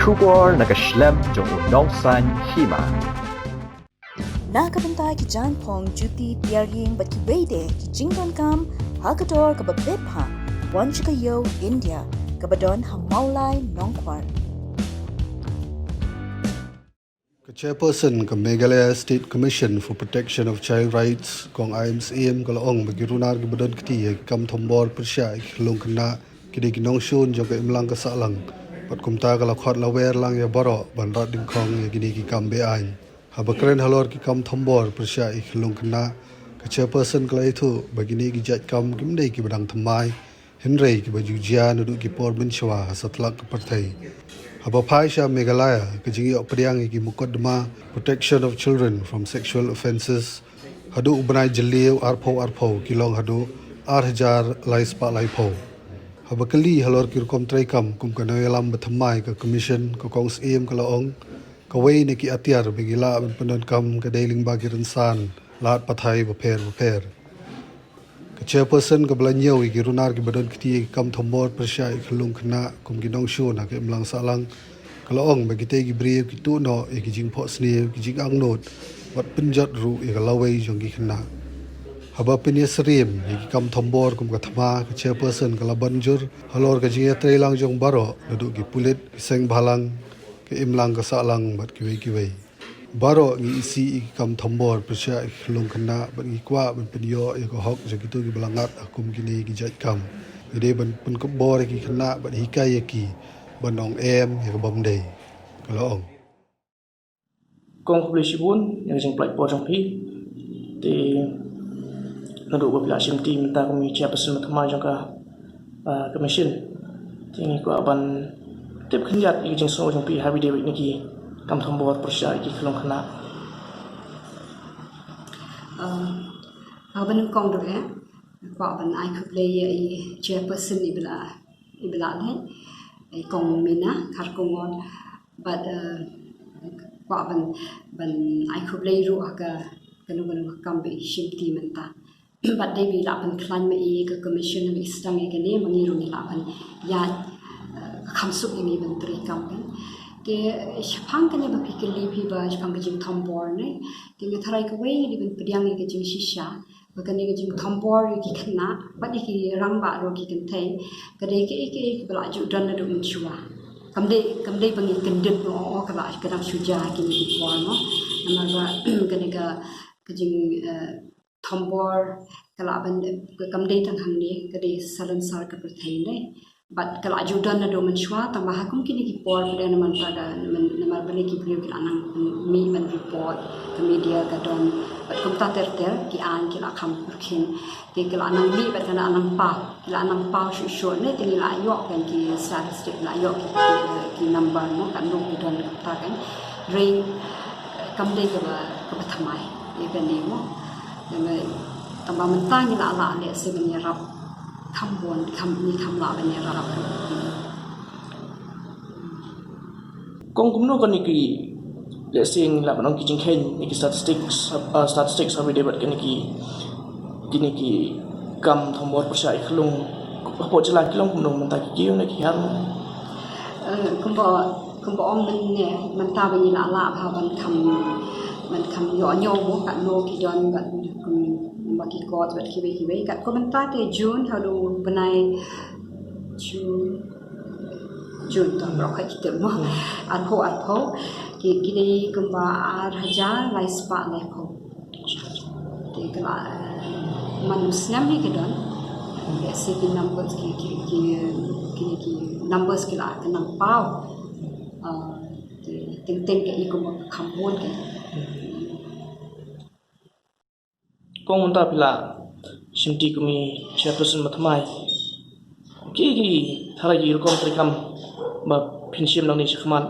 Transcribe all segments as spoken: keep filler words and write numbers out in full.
Khubor na ka shlem jong u nongsan hima. Na ka bynta ki jaiñphong, juti, tiar ïing bad kiwei de ki jingdonkam ha ka dor kaba bit ha Wanchkayo, India, kaba don ha Mawlai, Nongkor. Ka chairperson ka Meghalaya State Commission for Protection of Child Rights, Kong Aim Syiem, ka la ong ba ki runar kiba don kti ïa ki kam thombor pyrshah ïa ki khyllung khynnah ki dei ki nongshun jong ka imlang ka sahlang, bad kumta ka la khot lawer lang ïa baroh ban rat dyngkhong ïa kine ki kam be-aiñ. Haba kren halor ki kam thombor pyrshah ïa ki khyllung khynnah, ka chairperson ka la ïathuh ba kine ki jait kam kim dei kiba dang thymmai, hynrei kiba ju jia naduh ki por mynshuwa ha satlak ka pyrthei. Haba phai sha Meghalaya, ka jingïoh pdiang ïa ki mukotduma Protection of Children from Sexual Offences haduh u bnai Jylliew arphew arphew ki long haduh ar hajar lai spah laiphew. Haba kylli halor ki rukom treikam kum ka nongïalam ba thymmai, ka Commission, ka Kong Syiem ka la ong, kawei na ki atiar ba ngi lah ban pyndonkam ka dei lyngba ki rynsan lad pathai bapher bapher. Ka chairperson kaba la ñiew ïa ki runar kiba don kti ïa ki kam thombor pyrshah ïa ki khyllung khynnah kum ki nongshun ha ka imlang sahlang, ka la ong ba kitei ki briew ki tuh noh ïa ki jingphohsniew, ki jingangnud bad pynjot ruh ïa ka lawei jong ki khynnah. Haba pynïasyriem ïa ki kam thombor kum ka thma, ka chairperson ka la ban jur halor ka jingïatreilang jong baroh, naduh ki pulit, ki seng bhalang, ka imlang ka sahlang bad kiwei kiwei. Baroh ngi isih ïa ki kam thombor pyrshah ïa ki khyllung khynnah bad ngi kwah ban pynïoh ïa ka hok jong kito kiba la ngat ha kum kine ki jait kam. Ngi dei ban pynkupbor ïa ki khynnah bad hikai ïa ki ban ong em ïa ka bym dei, ka la ong. Kong, khublei shibun ïa ka jingpynlait por jong phi. Te naduh ba phi la shim ti mynta kum i chairperson ba thymmai jong ka, ah, Commission, te ngi kwah ban tip khyndiat ïa ka jingsngew jong phi ha ba dei bad kine ki kam thombor pyrshah ïa ki khyllung khynnah. Ah, haba nyngkong ruh, eh, kwah ban ai khublei ïa i chairperson iba la, iba la leh, i Kong Mina Kharkongor, bad, eh, kwah ban, ban ai khublei ruh ha ka, kano kano ka kam ba i shim ti mynta. Bad dei ba i la pynkhlaiñ ma i ka Commission ba i sdang ïa kane, ma ngi ruh ngi la pynïaid, eh, ka kham suk ïa ngi ban treikam kan. Te shaphang kane ba phi kylli phi ba shaphang ka jingthombor ne, te nga tharai kawei ngi dei ban pdiang ïa ka jingshisha ba kane ka jingthombor ïa ki khynnah bad ïa ki rangbah ruh ki kynthei, ka dei kaei kaei kaba la ju don naduh mynshuwa. Kam dei, kam dei ba ngi kyndit ba, oh, ka la, ka dang shu jia ha kine ki por, mo. Namar ba kane ka, ka jing, eh, thombor ka la ban, kam dei tang hangne, ka dei salonsar ka pyrthei ne. Bad ka la ju don naduh mynshuwa, tangba ha kum kine ki por pdeng namar ba da, namar, namar ba ne ki briew ki la nang mih ban report, ka media ka don, bad kumta ter ter ki aiñ ki la kham pyrkhin. Te ki la nang mih bad ka la nang paw, ki la nang paw shuh shuh ne, te ngi la ïoh kan ki statistic, la ïoh ki, ki, ki number, mo, katno ki don kumta kan. Hynrei kam dei kaba, kaba thymmai ïa kane, mo. Tangba mynta ngi la lah lehse ban ïarap kham bun, kham, ngi kham lah ban ïarap. Kong, kumno kane ki, lehse ngi lah ban ong, ki jingkheiñ ne ki statistics, ah, statistics ha ba dei bad kine ki, kine ki kam thombor pyrshah ïa ki khyllung hapoh jylla ki long kumno mynta, ki kiew ne ki hiar? Eh, kumba, kumba ong mynne, mynta ba ngi la lah bha ban kham, ban kham ïoh ñiew, mo, katno ki don bad, kum, ba ki kot bad kiwei kiwei. Katkum mynta te June, haduh bnai June, June to, baroh ka itep, mo. Arphew arphew, ki, ki dei kumba ar hajar lai spah laiphew. Te ka la, eh, man u snem hi ki don. Lehse ki numbers ki, ki, ki, ki, ki numbers ki la, ki nang paw. Ah, te teng teng ka i kumba kham bun ka. Kong, mynta phi la shim ti kum i chairperson ba thymmai, ki, ki tharai ki rukom treikam ba phin shim nangne shakhmat,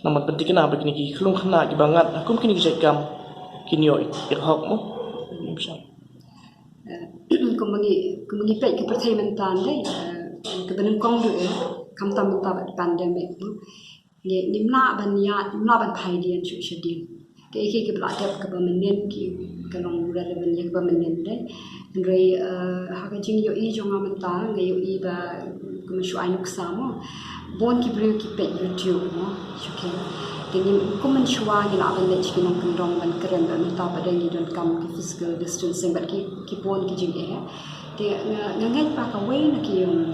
namar ban pynthikna ba kine ki khyllung khynnah kiba ngat ha kum kine ki jait kam kin ïoh ïa ka hok, mo? Eh, kumba ngi, kumba ngi peit ka pyrthei mynta, ne, eh, kaba nyngkong ruh, eh, khamtam mynta bad pandemic, mo. Ngi, ngim lah ban ïa, ngim lah ban phai dien shuh sha dien. Kaei kaei kaba la dep kaba mynnin, ki, ka long relevant ïa kaba mynnin, dei. Hynrei, eh, ha ka jingïohi jong nga mynta, nga ïohi ba, kumba shu ai nuksa, mo. Bun ki briew ki peit YouTube mo, shuke. Te ngin kum mynshuwa ngi lah ban leit sha ki nongkyndong ban kren, bad mynta pat de ngi donkam ki physical distancing bad ki, ki bun ki jingeh. Te nga, nga ngeit ba kawei na ki, um,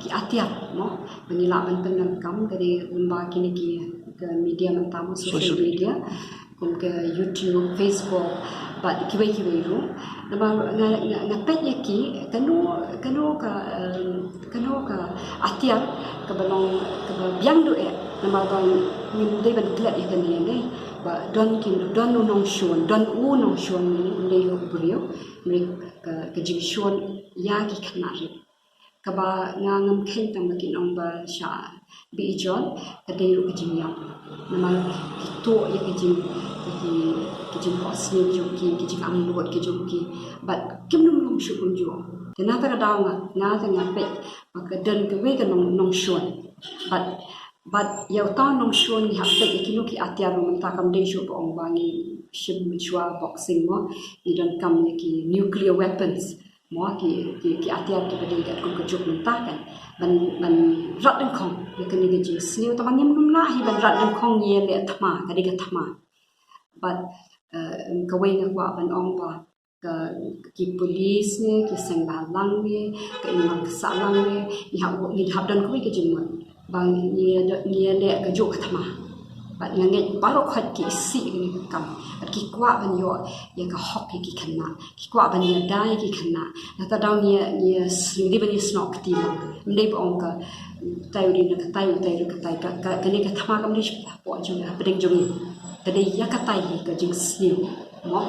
ki atiar mo ba ngi lah ban pyndonkam ka dei lyngba kine ki, ka media mynta mo, social media, kum ka YouTube, Facebook, bad kiwei kiwei ruh. Namar nga, nga, nga peit ïa ki, kano, kano ka, um, kano ka atiar kaba long, kaba biang duh eh. Namar ba ngim dei ban klet ïa kane ne. Ba don ki, don u nongshun, don u nongshun ne, ne u briew, ne ka, ka jingshun ïa ki khynnah rit. Kaba nga ngam kheiñ tang ba kin ong ba sha bih jot, ka dei ruh ka jingïap. Namar ki tuh ïa ka jing, ïa ki, ki jingphohsniew ki jong ki, ki jingangnud ki jong ki. Bad kim nym long shuh kumjuh. Te na kata ka daw nga, nga te nga peit ba ka don kawei ka nong, nongshun. Bad, bad ïa uta u nongshun ngi hap peit ïa kino ki atiar ruh mynta, kam dei shuh ba ong ba ngi shim mynshuwa boxing mo, ngi donkam ïa ki nuclear weapons. Mo, ki, ki, ki atiar kiba dei katkum ka juk mynta kan. Ban, ban rat dyngkhong ïa kane ka jingsniew, tangba ngim lah hi ban rat dyngkhong, ngi ïaleh thma, ka dei ka thma. Bad, eh, kawei nga kwah ban ong ba ka, ki police ne, ki seng bhalang ne, ka imlang ka sahlang ne, ngi hap, ngi hap don kawei ka jingmut ba ngi, ngi ïaleh kajuh ka thma. Bad nga ngeit baroh khoit ki isih ïa kane ka kam. Bad ki kwah ban ïoh ïa ka hok ïa ki khynnah. Ki kwah ban ïada ïa ki khynnah. Na kata ka daw ngi, ngi, ngi dei ban ïasnoh kti lang. Ym dei ba ong ka, utai u dei na katai, utai u dei na katai. Ka, ka, kane ka thma kam dei shuh hapoh jong, hapdeng jong ngi. Ka dei ïa katai hi ka jingsniew. Mo,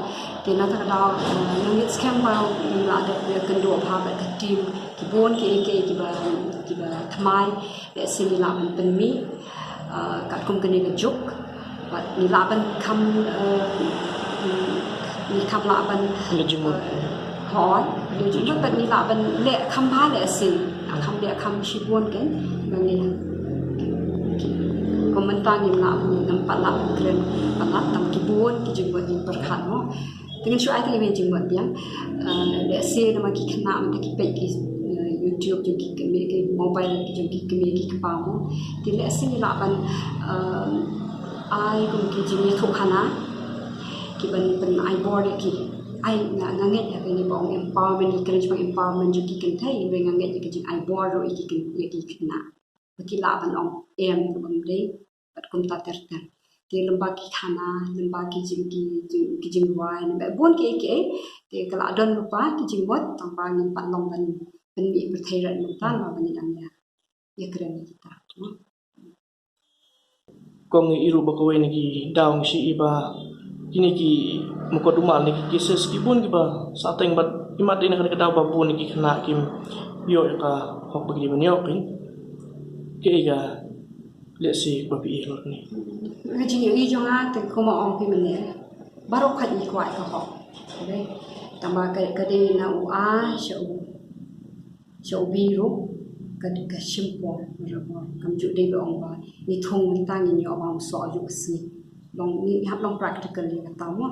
te na kata ka daw, eh, nga ngeit skhem ba ngim lah dep ïakynduh bha bad ka team, ki bun kiei kiei kiba, kiba thymmai, lehse ngi lah ban pynmih, eh, katkum kane ka juk, bad ngi lah ban kham, eh, ngi kham lah ban, ngi jingmut. Eh, hooid, ngi jingmut bad ngi lah ban leh kham bha lehse, kham leh kham shibun kan, ba ngi, kum mynta ngim lah, ngim pat lah ban kren palat tang ki bun ki jingmut ngi pyrkhat mo. Te ngin shu ai tang iwei jingmut biang. Eh, lehse namar ki khynnah mynta ki peit ki, eh, YouTube jong ki kmie, ki mobile ki jong ki kmie ki kpa mo. Te lehse ngi lah ban, eh, ai kum ki jingïathuhkhana, ki ban pyn-ai bor ïa ki. Ai nga, nga ngeit ïa kane ba ong empowerment, ngi kren shaphang empowerment jong ki kynthei, hynrei nga ngeit ïa ka jingai bor ruh ïa ki kyn-, ïa ki khynnah. Ba ki lah ban ong em ruh ym dei, bad kumta ter ter. Te lyngba ki khana, lyngba ki jing, ki jing, ki jingrwai, lyngba bun kiei kiei. Te ka la don lypa ki jingmut, tangba ngim pat long ban pynmih pyrthei rat mynta, lyngba ba ngi dang ïa, ïakren ïa kita. Kong, ngi ïohi ruh ba kawei na ki daw ngi shu ïohi ba kine ki mukotduma ne ki cases ki bun kiba sah teng bad imat dei na kane ka daw ba bun na ki khynnah kim ïoh ïa ka hok ba ki dei ban ïoh, phin. Kaei ka lehse ba phi ïohi ruh ne. Ka jingïohi jong nga te kumba ong phi mynne, baroh khoit ngi kwah ïa ka hok. Tangba ka, ka dei na u A sha u, sha u B ruh ka, ka shim por, kam ju dei ba ong ba ngi thung mynta ngin ïoh ba u soh juh ka sngi. Long, ngi hap long practical ïa kata mo.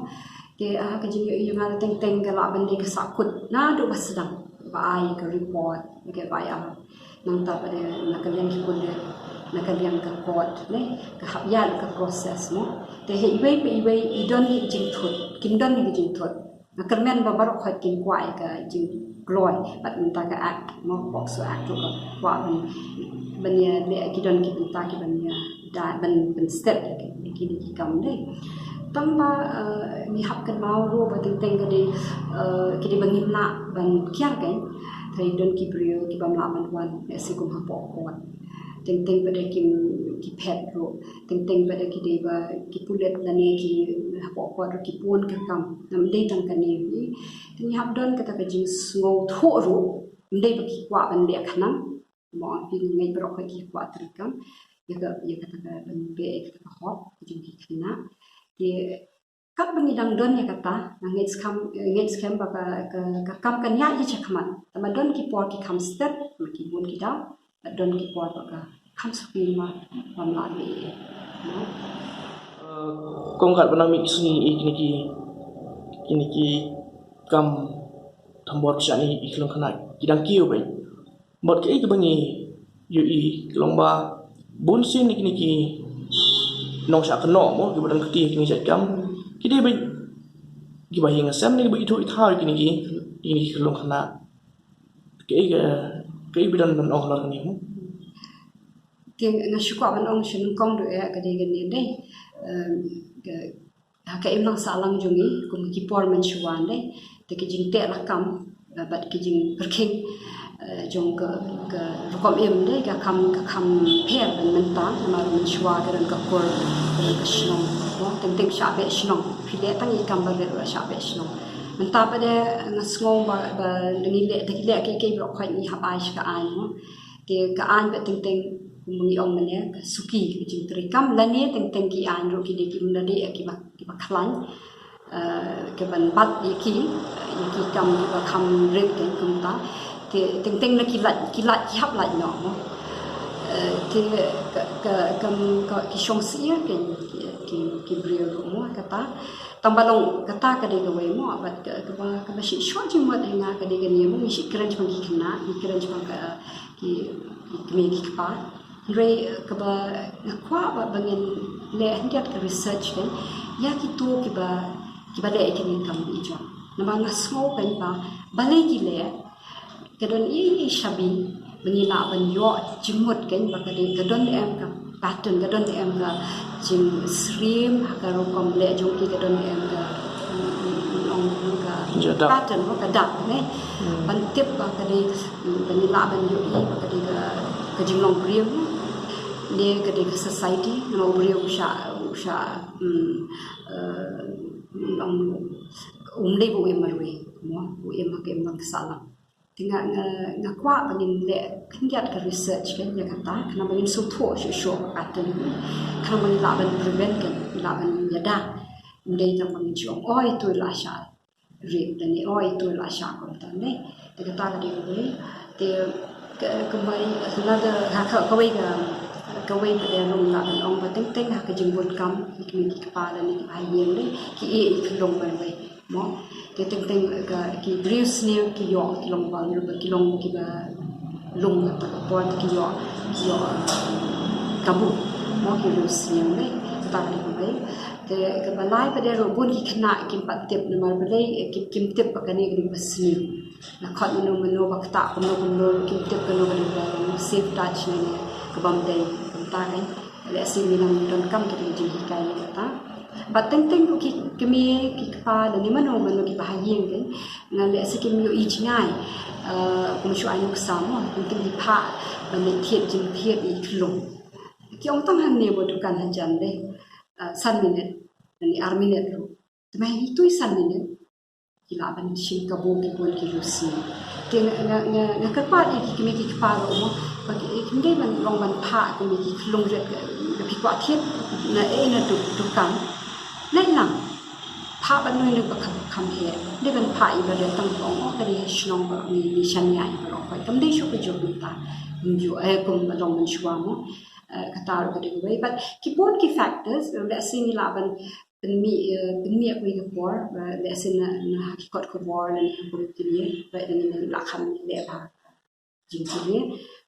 Te, ah, ka jingïohi jong nga teng teng ka lah ban dei ka sahkut naduh ba sdang, ba ai ka report, ka F I R. Nangta pat de na ka liang ki pulit, na ka liang ka court, ne, ka hap ïaid ka process mo. Te ha iwei pa iwei i don hi ka jingthut, kin don hi ka jingthut. Nga kyrmen ba baroh khoit kin kwah ïa ka jingkloi bad mynta ka Act mo, POCSO Act ruh ka kwah ban, ban ïa leh, ki don ki bynta ki ban ïa da ban pynstet ïa ki, ïa kine ki kam dei. Tangba, eh, ngi hap kynmaw ruh ba teng teng ka dei, eh, ki dei ba ngim lah ban kiar kein. Te don ki briew ki bym lah ban wan, lehse kum hapoh court. Teng teng pat de kim, ki phet ruh. Teng teng pat de ki dei ba ki pulit lane ki hapoh court ruh ki pun ka kam. Nam dei tang kane hi. Te ngi hap don kata ka jingsngewthuh ruh. Ym dei ba ki kwah ban leh khnang. Mo, phi ngeit baroh khoit ki kwah treikam ïa ka, ïa kata ka ban beh ïa kata ka hok ka jong ki khynnah. Te katba ngi dang don ïa kata, nga ngeit skhem, ngeit skhem ba ka, ka, ka kam kan ïaid shakhmat. Tangba don ki por ki kham stet, ma ki bun ki daw, bad don ki por ba ka kham suki ma bym lah leh. Mo. Eh, kong, katba nang mih sngi ïa kine ki, kine ki kam thombor pyrshah ïa ki khyllung khynnah ki dang kiew beit. Bad kaei kaba ngi ïohi ka long ba Bun sien kine ki nongshah kynnoh mo, kiba don kti kine ki jait kam, ki dei ba, kiba ïeng sem ne kiba ithuh ithaw kine ki, kine ki khyllung khynnah. Kaei ka, kaei ba don ban ong halor kane mo? Te nga shu kwah ban ong sha nyngkong ruh ïa ka dei kane dei. Em, ka, ha ka imlang sahlang jong ngi kum ki por mynshuwa dei, te ki jingteh lakam, eh, bad ki jingpyrkhing, eh, jong ka, ka rukom im dei, ka kham, ka kham pher ban mynta namar mynshuwa ka don ka kur, ka don ka shnong mo, teng teng shah beh shnong, phi leh tang i kam ba beh ruh shah beh shnong. Mynta pat de nga sngew ba, ba ngi leh, da ki leh kiei kiei baroh khoit ngi hap ai sha ka aiñ mo. Te ka aiñ bad teng teng kumba ngi ong mynne ka suki, ka jingtrei kam lane teng teng ki aiñ ruh ki dei, kim da dei kiba, kiba khlaiñ, eh, kiban bat ïa ki, ïa ki kam kiba kham rit, te kumta. Te teng teng na ki lait, ki lait, ki hap lait noh mo. Eh, te ka, ka, ka, ka, ki shong syiar ki, ki, ki, ki briew ruh mo kata. Tang ba long kata ka dei kawei mo, bad ka, kaba, kaba shisha jingmut ïa nga ka dei kane mo, ngi shu kren shaphang ki khynnah, ngi kren shaphang ka, ki, ki kmie ki kpa. Hynrei kaba nga kwah ba, ba ngin leh khyndiat ka research kan ïa kito kiba, kiba leh ïa kine ki kam ba ijot. Namar nga sngew kan ba balei ki leh, ka don i, i shabi ba ngi lah ban ïoh jingmut kan ba ka dei, ka don em ka pattern, ka don em ka jingsyriem ha ka rukom leh jong ki, ka don em ka, mm, ong ka Jingïada. Pattern mo, ka dak ne. Ban tip ba ka dei, mm, ba ngi lah ban ïohi ba ka dei ka, ka jinglong briew ne ka dei ka society, namar u briew u shah, u shah, mm, eh, ong, um dei ba u im marwei mo, u im ha ka imlang ka sahlang. Te nga, nga, nga kwah ba ngin leh khyndiat ka research kan ïa kata, khnang ba ngin sngewthuh shuh shuh ka pattern, khnang ba ngin lah ban prevent kan, ngin lah ban ïada. Ym dei tang ba ngin shu ong, oi, to la shah rape lane oi, to la shah kumta ne. Te kata ka dei kawei. Te ka, kawei, another, ha ka, kawei ka, kawei pat de ruh nga lah ban ong ba teng teng ha ka jingbun kam, ki kmie ki kpa lane kiba ha ïing ne, ki ïeh ïa ki khyllung marwei mo. Te teng teng ka, ki briew sniew ki ïoh, ki long vulnerable, ki long kiba lung ha kata ka por, ki ïoh, ki ïoh, um, kabu mo, ki briew sniew ne. Kata ka dei kawei. Te kaba lai pat de ruh bun ki khynnah kim pat tip namar balei, eh, kim, kim tip ba kane ka dei kaba sniew. Na khot mano mano ba ktah kumno kumno ruh kim tip kano ka dei kaba safe touch ne, ne kabym dei, kumta kan. Lehse ngi nang donkam ka dei ka jinghikai ïa kata. Bad teng teng ruh ki kmie ki kpa lane mano mano kiba ha ïing kan, nga lehse kim ïohi jngai, eh, kum shu ai nuksa mo, teng teng ki phah ban leit thied jingthied ïa ki khyllung. Ki ong tang hangne ba dukan hajan de, eh, san minit lane ar minit ruh. Te ma ha itu i san minit ki lah ban shim kabu ki bun ki briew sniew. Te nga, nga, nga, nga kyrpad ïa ki kmie ki kpa ruh mo, ba ki, eh, kim dei ban long ban phah kmie ki khyllung rit, eh, phi kwah thied na, eh, na du-, dukan. Leit lang. Phah ban noi noi ba kham, kham heh. Dei ban phah ïa ba dei tang ba ong, oh, ka dei shnong ba ngi, ngi shaniah ïa baroh khoit. Kam dei shuh ka juk mynta. Ym ju, eh, kum ba long mynshuwa mo. Eh, kata ruh ka dei kawei. Bad ki bun ki factors, eh, lehse ngi lah ban pynmih, eh, pynmih ha kawei ka por, eh, lehse na, na ha ki kot khubor lane ha kum kine, ba ngin lah kham leh bha jingkine.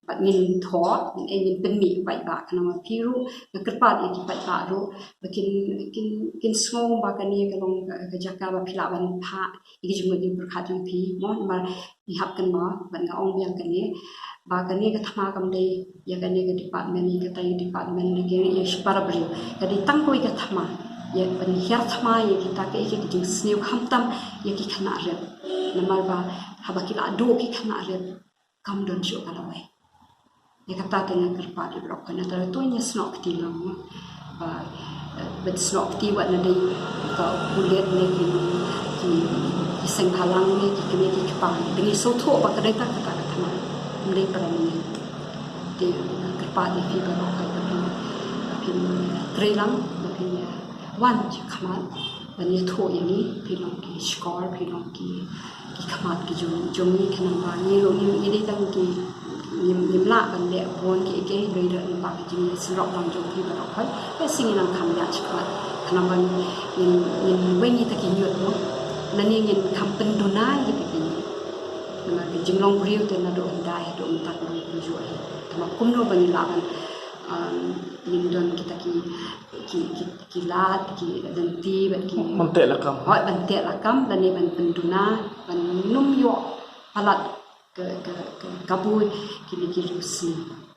Bad ngin thoh, ngin, eh, ngin pynmih paidbah, khnang ba phi ruh, nga kyrpad ïa ki paidbah ruh ba kin, kin, kin sngew ba kane ka long ka, ka jaka ba phi lah ban phah ïa ki jingmut jingpyrkhat jong phi mo, namar ngi hap kynmaw, bad nga ong biang kane, ba kane ka thma kam dei ïa kane ka department, ïa kata ïa department, ïa kane ïa shi para briew. Ka dei tang kawei ka thma, ïa ban hiar thma ïa kita, ka, ïa ka jingsniew, khamtam ïa ki khynnah rit. Namar ba haba ki la duh ki khynnah rit, kam don shuh ka lawei. Ïa kata te nga kyrpad ïa baroh khoit, nangta to ngin snoh kti lang mo. Ba, eh, ban snoh kti wat na dei ka pulit ne ki, ki, ki seng bhalang ne ki kmie ki kpa ne. Te ngin sngewthuh ba ka dei tang kata ka thma. Ym dei para mynmiet. Te nga kyrpad ïa phi baroh khoit ba phin, ba phin trei lang, ba phin, eh, wan shakhmat ban ïathuh ïa ngi, phi long ki shkor, phi long ki, ki khmat ki jong, jong ngi, khnang ba ngi ruh ngi, ngi dei tang ki, ngim, ngim lah ban leh bun kiei kiei, hynrei da lyngba ka jingïaseng rok lang jong phi baroh khoit, lehse ngin nang kham ïaid shakhmat, khnang ba ngin, ngin, ngin weng ïa kita ki ñiut mo, lane ngin kham pynduna ïa kita ki ñiut. Namar ka jinglong briew te naduh hyndai haduh mynta ka long kumjuh hi. Te ma kumno ba ngi lah ban Ngin don kita ki ki ki ki lad, ki lynti bad ki ban teh lakam. Hooid, ban teh lakam lane ban pynduna ban nym ïoh palat ka ka ka kabu kine ki riewsniew.